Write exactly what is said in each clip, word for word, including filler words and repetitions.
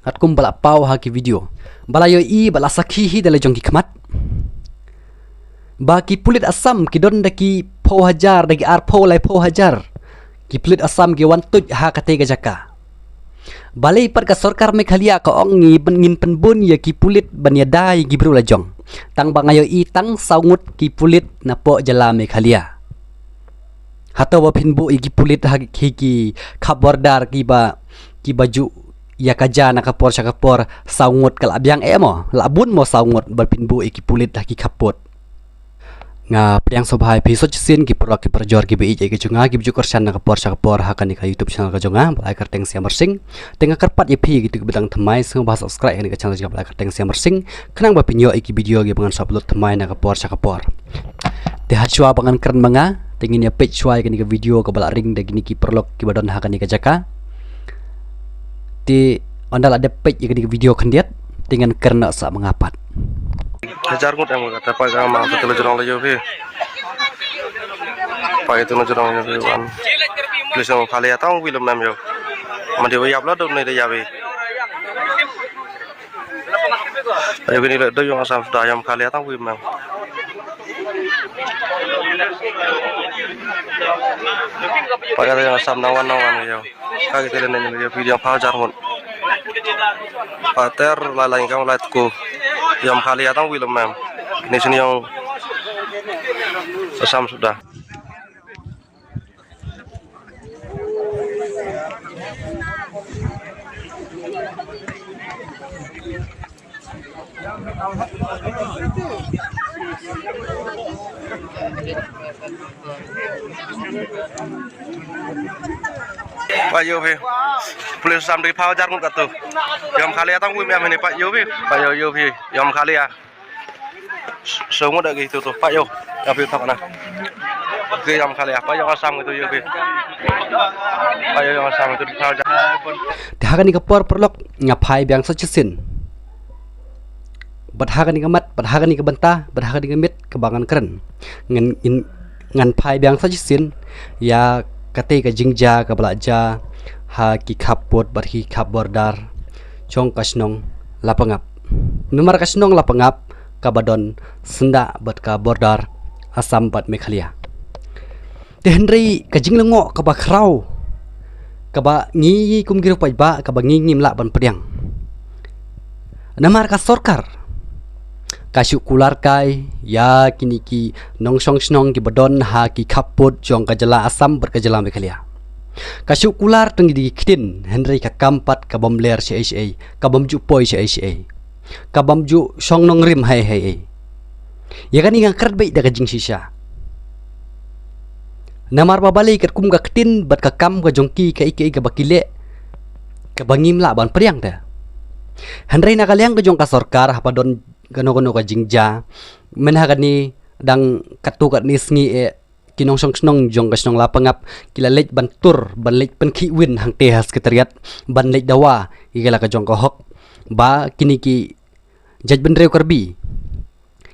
Katkum ba la paw ha ki video, ba la ïohi, ba la sakhi hi da la jong ki khmat, ba ki pulit Assam ki don da ki phew hajar, da ki arphew, laiphew hajar ki pulit Assam ki wan tuid ha katei ka jaka. Balei pat ka sorkar Meghalaya ka ong ngi pyn-, ngin pynbun ïa ki pulit ban ïada ïa ki briew la jong, tang ba nga ïohi tang saw ngut ki pulit napoh jylla Meghalaya. Hato ba phin buh ïa ki pulit ha ki, ki khap border kiba, kiba ju ïa ka ja na ka por sha ka por, saw ngut ka la biang eh mo, la bun mo saw ngut ba phin buh ïa ki pulit ha ki khap pud. Nga pdiang sngewbha ïa phi sa shisien ki paralok ki parajor kiba ïeit ïa ka jong nga, kiba ju kyrshan na ka por sha ka por ha kane ka YouTube channel ka jong nga, ba la ai kyrteng Siam Marsing. Te nga kyrpad ïa phi kito kiba dang thymmai, sngewbha subscribe ïa kane ka channel jong nga, ba la ai kyrteng Siam Marsing, khnang ba phin ïoh ïa ki video kiba ngan sa upload thymmai na ka por sha ka por. Te ha shuwa ba ngan kren ma nga, te ngin ïa peit shuwa ïa kane ka video kaba la ring da kine ki paralok kiba don ha kane ka jaka. Te ynda la dep peit ïa kane ka video khyndiat, te ngan kren noh sa ma nga pat. Hajar ngut em ka, te pat ka ma, te la jrong la ïoh phi. Pat ïa tu na jrong ïoh phi wan. Please, ïoh khali ïa tang wi lem em ïoh. Ma dei wa ïap la dei ne dei ïap ïa. Ayo kini le dei ïong Assam suda, ïam khali ïa tang wi mem. Pat ïa ïong Assam nang wan nang wan ïa. Ka ki tele ne ïa phi ïong phaw hajar ngut. Pater la la ïong kam la tku. Ïam khali ïa tang wi lem mem. Ni sini ïong Assam suda. Pat ïoh phi. Police Assam dei phaw hajar ngut katu. Ïam khali ïa tang wi mem ni pat ïoh phi. Pat ïoh ïoh phi. Ïam khali ïa. Semua dah gitu tuh, Pak yo. Tapi tak na. Ke ïam khali ïa, Pak yo Assam gitu yo ke. Pak yo Assam gitu. Te ha kane ka por paralok nga phai biang sa shisien. Bad ha kane ka mat, bad ha kane ka bynta, bad ha kane ka miet kaba ngan kren, ngan, ngan, ngan phai biang sa shisien ïa katei ka jingjia kaba la jia ha ki khap pud bad ki khap border jong ka shnong Lapangap. Namar ka shnong Lapangap kaba don syndah bad ka border Assam bad Meghalaya. Te hynrei ka jinglyngngoh kaba khraw kaba ngi kum ki riewpaidbah kaba ngi ngim lah ban pdiang. Namar ka sorkar ka shu kular kai ïa kine ki nongshong shnong kiba don ha ki khap pud jong ka jylla Assam bad ka jylla Meghalaya. Ka shu kular tang ki ktien hynrei ka kam pat ka bym ler shaei shaei, ka bym ju poi shaei shaei, ka bym ju shong nongrim haei haei. Ïa kane nga kren beit da ka jingshisha. Namar ba balei katkum ka ktien bad ka kam ka jong ki kaei kaei kaba ki leh kaba ngim lah ban pdiang te. Hynrei na ka liang ka jong ka sorkar haba don kano kano ka jingjia, mynha kane dang katto katne sngi eh ki nongshong shnong jong ka shnong Lapangap ki la leit ban tur, ban leit pynkhih win hangtei ha Secretariat, ban leit dawa ïa la ka jong ka hok ba kine ki jaitbynriew Karbi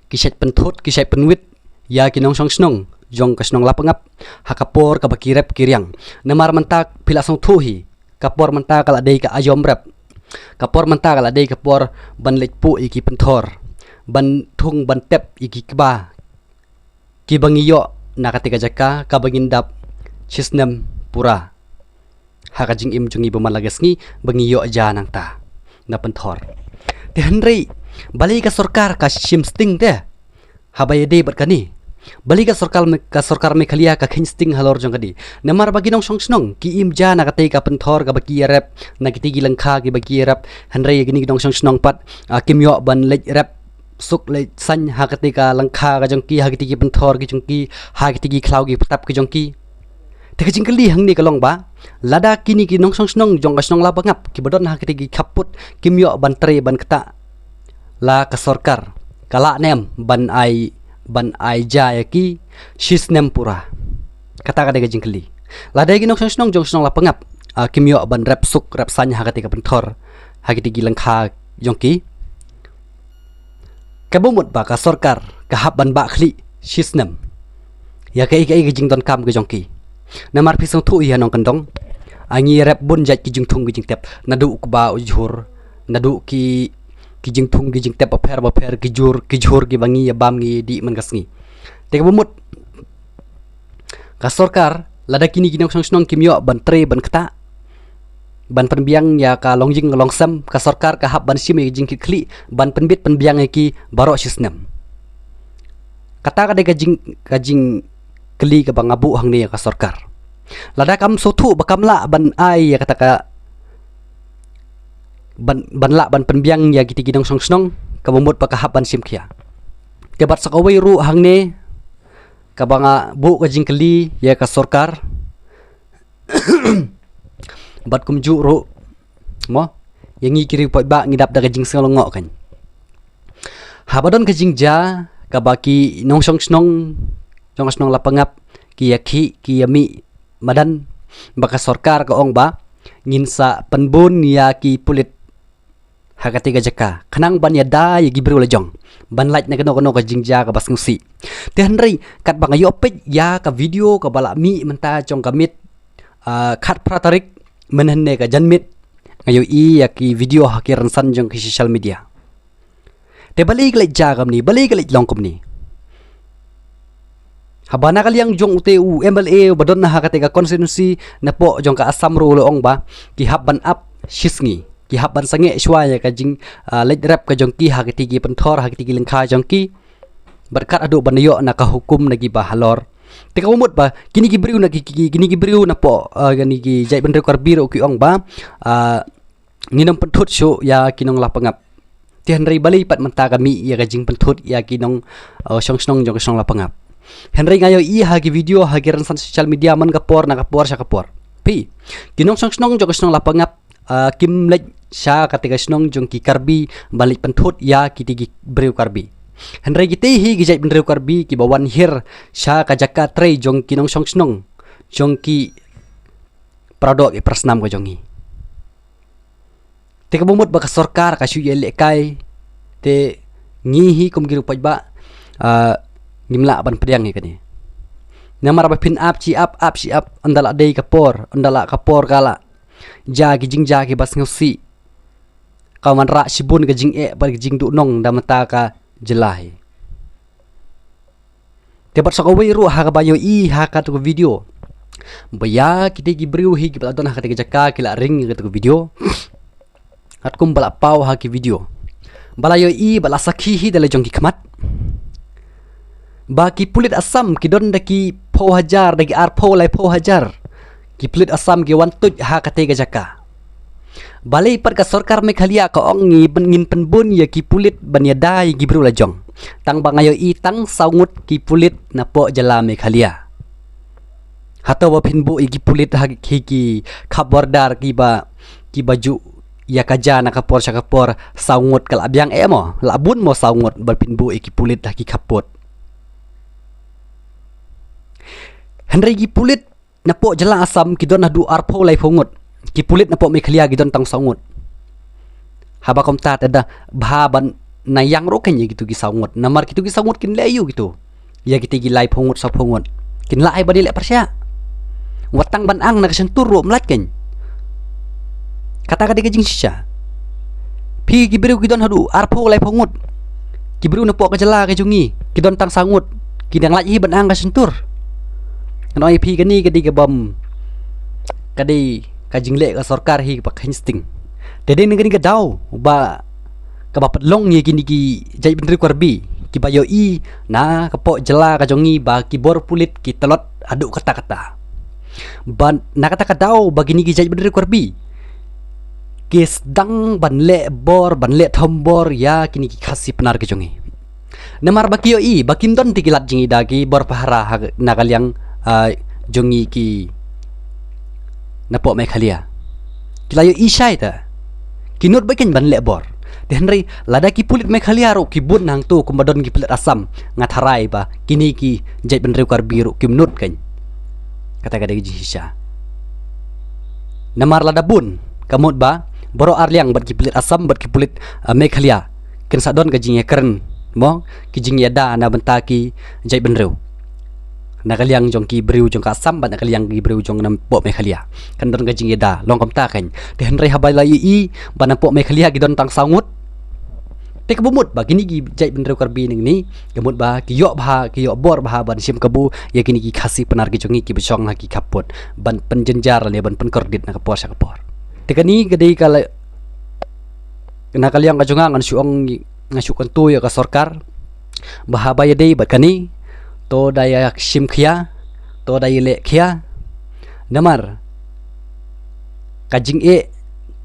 ki shait pynthut, ki shait pynwit ïa ki nongshong shnong jong ka shnong Lapangap ha ka por kaba ki rep ki riang. Namar mynta phi la sngewthuh hi, ka por mynta ka la dei ka aïom rep. Ka por mynta ka la dei ka por ban leit puh ïa ki pynthor, ban thung ban tep ïa ki kba kiba ngi ïoh na katei ka jaka kaba ngin dap shisnem pura ha ka jingim jong ngi ba man la ka sngi ba ngi ïoh ja nangta na pynthor. Te hynrei balei ka sorkar ka shim sting te haba ïadei bad kane? Balei ka sorkar Me-, ka sorkar Meghalaya ka kheiñ sting halor jong kane? Namar ba ki nongshong shnong ki im ja na katei ka pynthor kaba ki ïarep, na kitei ki lyngkha kiba ki ïarep, hynrei kine ki nongshong shnong pat, ah, kim ïoh ban leit rep suk leit saiñ ha katei ka lyngkha ka jong ki, ha kitei ki pynthor ki jong ki, ha kitei ki khlaw ki ptap ki jong ki. Te ka jingkylli hangne ka long ba lada kine ki nongshong shnong jong ka shnong Lapangap kiba don ha kitei ki khap pud kim ïoh ban trei ban ktah, la ka sorkar ka lah ne em ban ai, ban ai ja ïa ki shisnem pura? Kata ka dei ka jingkylli. Lada ki nongshong shnong jong ka shnong Lapangap, ah, kim ïoh ban rep suk rep saiñ ha katei ka pynthor, ha kitei ki lyngkha jong ki, kaba mut ba ka sorkar ka hap ban bah khlieh shisnem ïa kaei kaei ka jingdonkam ka jong ki. Namar phi sngewthuh hi ha nongkyndong, ah, ngi rep bun jait ki jingthung ki jingtep, naduh kba u jhur, naduh ki ki jingthung ki jingtep bapher bapher, ki jhur ki jhur kiba ngi ïa bam ngi dih man ka sngi. Te kaba mut ka sorkar, lada kine ki nongshong shnong kim ïoh ban trei ban ktah ban pynbiang ïa ka longïing longsem, ka sorkar ka hap ban shim ïa ki jingkitkhlieh ban pynbit pynbiang ïa ki baroh shi snem. Kata ka dei ka jing ka jingkylli kaba nga buh hangne ïa ka sorkar. Lada kam sngewthuh ba kam lah ban ai ïa kata ka ban ban lah ban pynbiang ïa kiti ki nongshong shnong, kaba mut ba ka hap ban shim khia. Te bad sa kawei ruh hangne kaba nga buh ka jingkylli ïa ka sorkar bad kumjuh ruh mo ïa ngi ki riewpaidbah ngi dap da ka jingsngew lyngngoh kan. Haba don ka jingjia kaba ki nongshong shnong jong ka shnong Lapangap ki ïa khih ki ïa mih madan, ba ka sorkar ka ong ba ngin sa pynbun ïa ki pulit ha kata ka jaka khnang ban ïada ïa ki briew la jong ban lait na kano kano ka jingjia kaba sngewsih. Te hynrei katba nga ïoh peit ïa ka video kaba la mih mynta jong ka miet, ah, khatphra tarik, mynhynne ka janmiet, nga ïohi ïa ki video ha ki rynsan jong ki social media. Te balei ka leit jia kumne, balei ka leit long kumne? Haba na ka liang jong ute u M L A uba don na ha kata ka constituency napoh jong ka Assam ruh u la ong ba ki hap ban ap shisngi, ki hap ban sangeh shuwa ïa ka jing, ah, leit rep ka jong ki ha kiti ki pynthor, ha kiti ki lyngkha jong ki. Bad kat haduh ban ïoh na ka hukum na kiba halor. Te kaba mut ba kine ki briew na ki, ki, kine ki briew napoh, ah, kine ki jaitbynriew Karbi ruh ki ong ba, ah, ngin ym pynthut shuh ïa ki nong Lapangap. Te hynrei balei pat mynta ka mih ïa ka jingpynthut ïa ki nong, ah, shong shnong jong ka shnong Lapangap. Hynrei nga ïohi ha ki video ha ki rynsan social media man ka por na ka por sha ka por. Phi, ki nong shong shnong jong ka shnong Lapangap, ah, kim leit sha kata ka shnong jong ki Karbi ban leit pynthut ïa kiti ki briew Karbi. Hynrei kite hi ki jaitbynriew Karbi kiba wan hiar sha ka jaka trei jong ki nong shong shnong jong ki paradoh ki parasnam ka jong ngi. Te kaba mut ba ka sorkar ka shu ïalehkai, te ngi hi kum ki riewpaidbah, ah, ngim lah ban pdiang ïa kane. Namar ba phin ap shi ap, ap shi ap, ynda la dei ka por, ynda la ka por ka la jia ki jingjia kiba sngewsih, ka wanrah shibun ka jingeh bad ka jingduhnong da mynta ka jylla hi. Te bad sa kawei ruh ha kaba ïohi ha katu ka video ba ïa kite ki briew hi kiba la don ha kata ka jaka ki la ring ïa katu ka video. Katkum ba la paw ha ki video, ba la ïohi, ba la sakhi hi da la jong ki khmat, ba ki pulit Assam ki don da ki phew hajar, da ki arphew laiphew hajar ki pulit Assam ki wan tuid ha kata ka jaka. Balei pat ka sorkar Meghalaya ka ong ngi ban, ngin pynbun ïa ki pulit ban ïada ïa ki briew la jong, tang ba nga ïohi tang saw ngut ki pulit napoh jylla Meghalaya. Hato ba phin buh ïa ki pulit ha ki, ki khap border kiba, kiba ju ïa ka jia na ka por sha ka por saw ngut ka la biang eh mo, la bun mo saw ngut ba phin buh ïa ki pulit ha ki khap pud. Hynrei ki pulit napoh jylla Assam ki don haduh arphew laiphew ngut. Ki pulit napoh Meghalaya ki don tang saw ngut. Haba kumta te da bha ban nang ïang ruh kan ïa kitu ki saw ngut. Namar kitu ki saw ngut kin leh aïu kitu ïa kiti ki laiphew ngut, sawphew ngut? Kin lah ai ban ïaleh pyrshah? Wat tang ban ang na ka shyntur ruh ym lah kan. Kata ka dei ka jingshisha. Phi, ki briew ki don haduh arphew laiphew ngut. Ki briew napoh ka jylla ka jong ngi ki don tang saw ngut. Ki dang lah hi ban ang ka shyntur. Ngan ong ïa phi, kane ka dei ka bym, ka dei ka jingleh ka sorkar hi kaba kheiñ sting. Te dei na kane ka daw ba kaba pynlong ïa kine ki jaitbynriew Karbi kiba ïohi na ka pdeng jylla ka jong ngi ba ki bor pulit ki tlot haduh katta katta. Bad na kata ka daw ba kine ki jaitbynriew Karbi ki sdang ban leh bor, ban leh thombor ïa kine ki Khasi Pnar ka jong ngi. Namar ba ki ïohi ba kim don te ki lad jingïada, ki bor pahara ha, na ka liang, ah, jong ngi ki napoh Meghalaya. Ki la ïohi shai te ki nud beit kan ban leh bor. Te hynrei lada ki pulit Meghalaya ruh ki bun hangto kumba don ki pulit Assam, nga tharai ba kine ki jaitbynriew Karbi ruh kim nud kan. Kata ka dei ka jingshisha. Namar lada bun, ka mut ba baroh arliang bad ki pulit Assam bad ki pulit, ah, Meghalaya kin sa don ka jingïakren mo, ki jingïada na bynta ki jaitbynriew. Na ka liang jong ki briew jong ka Assam bad na ka liang ki briew jong napoh Meghalaya. Kan don ka jingïada, long kumta kan. Te hynrei haba la ïohi ba napoh Meghalaya ki don tang saw ngut. Te kaba mut ba kine ki jaitbynriew Karbi nangne, ka mut ba ki ïoh bha, ki ïoh bor bha ban shim kabu ïa kine ki Khasi Pnar ki jong ngi kiba shong ha ki khappud ban pynjynjar ne ban pynkordit na ka por sha ka por. Te kane ka dei ka la, na ka liang ka jong nga ngan shu ong, ngan shu kyntu ïa ka sorkar ba haba ïadei bad kane, to da ïa shim khia, to da ïa leh khia. Namar ka jingeh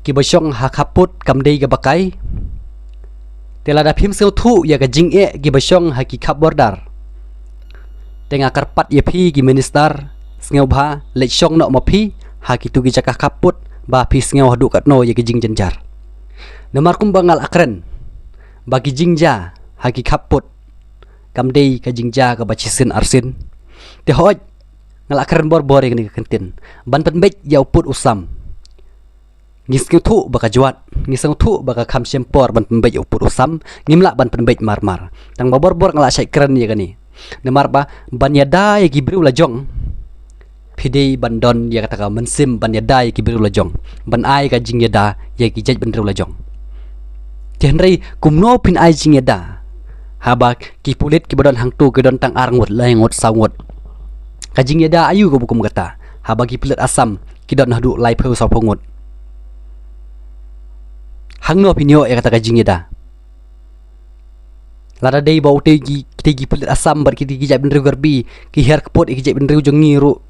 kiba shong ha khappud kam dei kaba kai. Te lada phim sngewthuh ïa ka jingeh kiba shong ha ki khap border, te nga kyrpad ïa phi ki minister, sngewbha leit shong noh ma phi ha kitu ki jaka khappud ba phi sngew haduh katno ïa ki jingjynjar. Namar kumba nga la kren ba ki jingjia ha ki khappud kam dei ka jingjia kaba shisien arsien. Te hooid, nga la kren bor bor ïa kane ka kyntien ban pynbeit ïa u pud u sam. Ngi sngewthuh ba ka jwat, ngi sngewthuh ba ka kham shim por ban pynbeit ïa u pud u sam, ngim lah ban pynbeit mar mar. Tang ba bor bor nga la shait kren ïa kane. Namar ba ban ïada ïa ki briew la jong, phi dei ban don ïa kata ka mynsiem ban ïada ïa ki briew la jong, ban ai ka jingïada ïa ki jaitbynriew la jong. Te hynrei kumno phin ai jingïada haba ki pulit kiba don hangtu ki don tang ar ngut, lai ngut, saw ngut? Ka jingïada aïu kaba kum kata haba ki pulit Assam ki don haduh laiphew sawphew ngut? Hangno phin ïoh ïa kata ka jingïada? Lada dei ba utei ki, kitei ki pulit Assam bad kitei ki jaitbynriew Karbi ki hiar kput ïa ki jaitbynriew jong ngi ruh,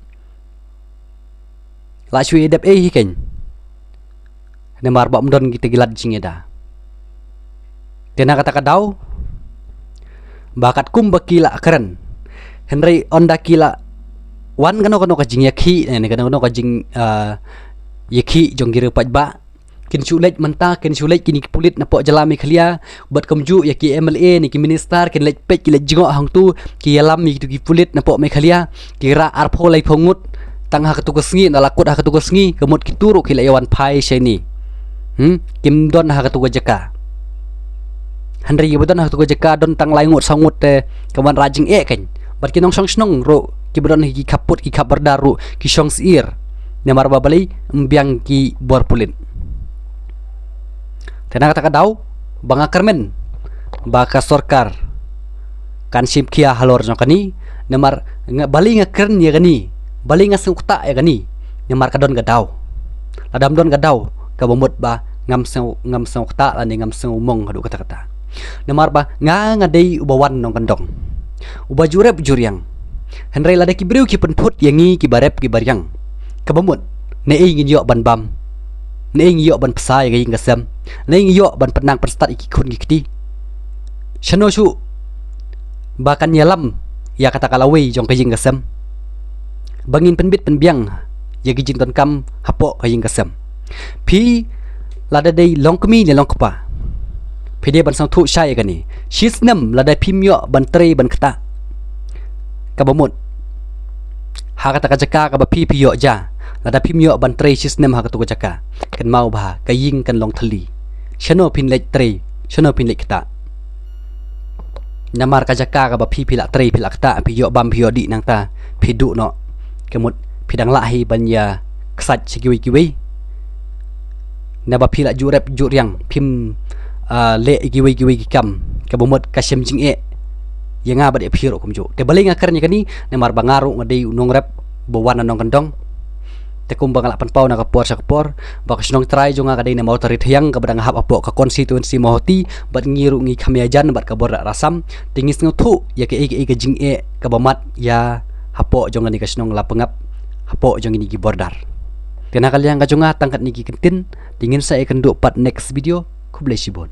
la shu ïadep ei hi kan. Namar ba ym don kita ki lad jingïada. Te na kata ka daw, ba katkum ba ki la kren, hynrei ynda ki la wan kano kano ka jingïakhih ne kano kano ka jing, ah, ïakhih jong ki riew paidbah, kin shu leit mynta, kin shu leit kine ki pulit napoh jylla Meghalaya, bad kumjuh ïa ki M L A ne ki minister kin leit peit, ki leit jngoh hangtu, ki ïalam ïa kitu ki pulit napoh Meghalaya, ki rah arphew laiphew ngut tang ha katu ka sngi, na la kut ha katu ka sngi, ka mut kitu ruh ki la ïa wan phai shane. Hmm, kim don ha katu ka jaka. Hynrei kiba don ha katu ka jaka don tang lai ngut saw ngut te ka wanrah jingeh kan. Bad ki nongshong shnong ruh kiba don ha ki khappud ki khap border ruh ki shong syiar. Namar ba balei? Ym biang ki bor pulit. Te na kata ka daw ba nga kyrmen ba ka sorkar kan shim khia halor jong kane, namar nga, balei nga kren ïa kane, balei nga sngewkta ïa kane? Namar ka don ka daw. Lada ym don ka daw, kaba mut ba ngam sngew, ngam sngewkta lane ngam sngewmong haduh katta katta. Namar ba nga, nga dei uba wan nongkyndong, uba ju rep ju riang. Hynrei lada ki briew ki pynphut ïa ngi kiba rep kiba riang, kaba mut, naei ngin ïoh ban bam? Naei ngin ïoh ban pynsa ïa ka ïing ka sem? Naei ngin ïoh ban pynnang pynstad ïa ki khun ki kti? Shano shuh ba kan ïalam ïa kata ka lawei jong ka ïing ka sem ba ngin pynbit pynbiang ïa ki jingdonkam hapoh ka ïing ka sem? Phi, lada dei long kmie ne long kpa, phi dei ban sngewthuh shai ïa kane. Shisnem lada phim ïoh ban trei ban ktah, kaba mut, ha kata ka jaka kaba phi, phi ïoh ja, lada phim ïoh ban trei shisnem ha katu ka jaka, kynmaw ba ka ïing kan long thylli. Shano phin leit trei, shano phin leit ktah? Namar ka jaka kaba phi, phi lah trei, phi lah ktah, phi ïoh bam, phi ïoh dih, nangta phi duh noh, ka mut phi dang lah hi ban ïa ksait sha kiwei kiwei. Naba phi lah ju rep ju riang, phim, ah, leh ïa kiwei kiwei ki kam, kaba mut ka shem jingeh ïa nga bad ïa phi ruh kumjuh. Te balei nga kren ïa kane? Namar ba nga ruh nga dei u nongrep ba wan na nongkyndong. Te kumba nga lah pynpaw na ka por sha ka por, ba ka shnong trai jong nga ka dei na Mawtari Thiang, kaba dang hap hapoh ka constituency Mawhati, bad ngi ruh ngi kham ïajan bad ka border Assam. Te ngi sngewthuh ïa kaei kaei ka jingeh kaba mat ïa hapoh jong kane ka shnong Lapangap, hapoh jong kine ki border. Te na ka liang ka jong nga tang katne ki kyntien, te ngin sa ïakynduh pat next video. Khublei shibun.